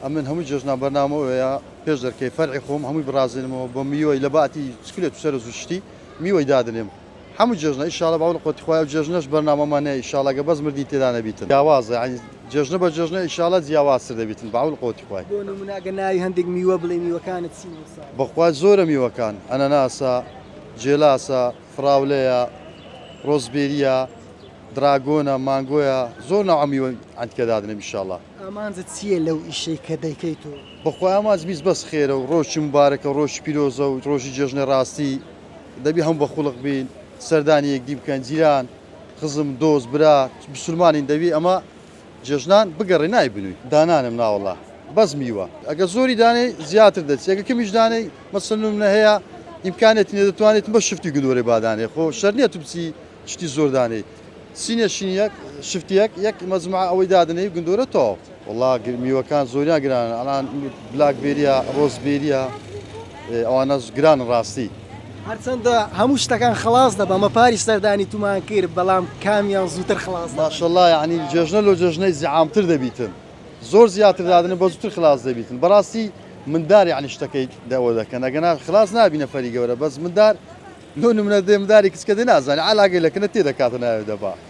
ئەمن هەمووی جێژنان بەرنامە ئەوەیە پێش دەرکەی فەرعی خۆم هەمووی بڕازێنمەوە بە میوەی لە باتی چکلێت و سەرز و شتی میوەی دادەنێم هەموو جێژنە ئیشاڵا بە قوتی خوای ئەو جێژنەش بەرنامەمان هەیە ئیشاڵا گە بەس مردنی تێدا نەبیتن جیاوازە یانی جێژنە بە جێژنە ئیشاڵا جیاوازتر دەبیتن بە عەول قوتی خوای. بۆ نمونە ئەگەر ناوی هەندێک میوە بڵێی میوەکانت چین ئەمساڵ؟ بەخوا زۆرە میوەکان ئەنەناسە، جێلاسە، فراولەیە، ڕۆزبێریە، دراگۆنە، مانگۆیە، زۆر نەوعە میوە عەنتیکە دادەنێم ئیشاڵا. ئامانجت چییە لەو ئیشەی کە دەیکەیت و؟ بەخوا ئامانج بیست بەس خێرە و ڕۆژی موبارەکە و ڕۆژی پیرۆزە و ڕۆژی جێژنە ڕاستی دەبی هەموو بە خوڵق بین سەردانی یەکدی بکەن جیران خزم دۆست برا مسلمانین دەبی ئەمە جێژنان بگەڕێ نای بنووی دانانم ناوەڵا بەس میوە ئەگە زۆری دانێی زیاتر دەچی ئەگە کەمیش دانێی مەسەلەن نمونە هەیە ئیمکانێتی نیە دەتوانێت بە شفتی گندۆرەی بادانێ خۆ شەر نیە تو بچی شتی زۆر دانێی سینە شین یەک شفت یەک یەک مەجموعە ئەوەی دادەنێی گندۆرە تەواو. وەڵا میوەکان زۆریان گرانن ئەلان بلاک بێریە ڕۆز بێریە ئەوانە گرانن ڕاستی. هەرچەندە هەموو شتەکان خەڵاس دەبا مە پاریش سەردانی تومان کرد بەڵام کامیان زووتر خڵاس دەبن؟ ماشەڵا یەعنی جێژنە لۆ جێژنەی زیعامتر دەبیتن زۆر زیاتر دادەنێن بە زووتر خلاس دەبیتن بەڕاستی مندار یەعنی شتەکەی دەوە دەکەن ئەگەنا خلاس نابی نەفەری گەورە بەس مندار لۆ نمونە دێ منداری کچکە دێ نازانێ عەلاگەی لەکنە تێ دەکاتە ناوێ دەبا.